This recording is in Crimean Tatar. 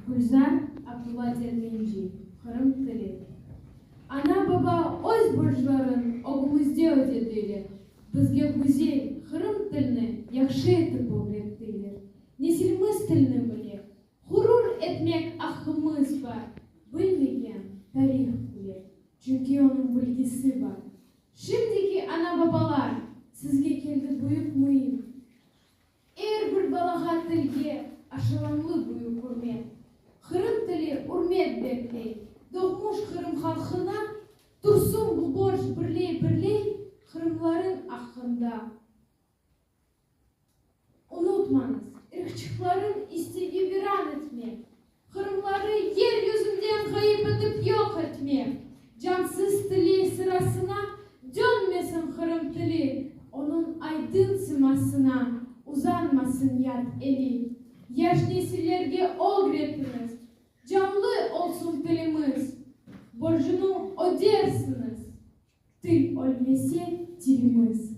Gülzar Abdulla Dermenci, Qırım tili. Ana-baba öz borcların ögümizde ödediler, bizge güzel qırım tilini yahşı etip ögrettiler. Nesilimiz tilni bile, ğurur etmek aqqımız bar, bilmegen tarih küle, çünki onıñ bilgisi bar. Şimdiki ana-babalar, sizge keldi büyük müim. Er bir balağa tilge aşılanlı büyük ürmet. Qırım tili ürmet bekley. Doğmuş qırım halqına tursun bu borc birley-birley qırımların aqqında. Unutmañız, ırqçıqların istegi viran etmek, qırımları yer yüzünden ğayıp etip yoq etmek. Cansız tili sırasına dönmesin qırım tili, onıñ aydın sımasına uzanmasın yat eli. Yaş nesillerge ögretiñiz, canlı olsun tilimiz, borcunı ödersiñiz, til ölmese tilimiz.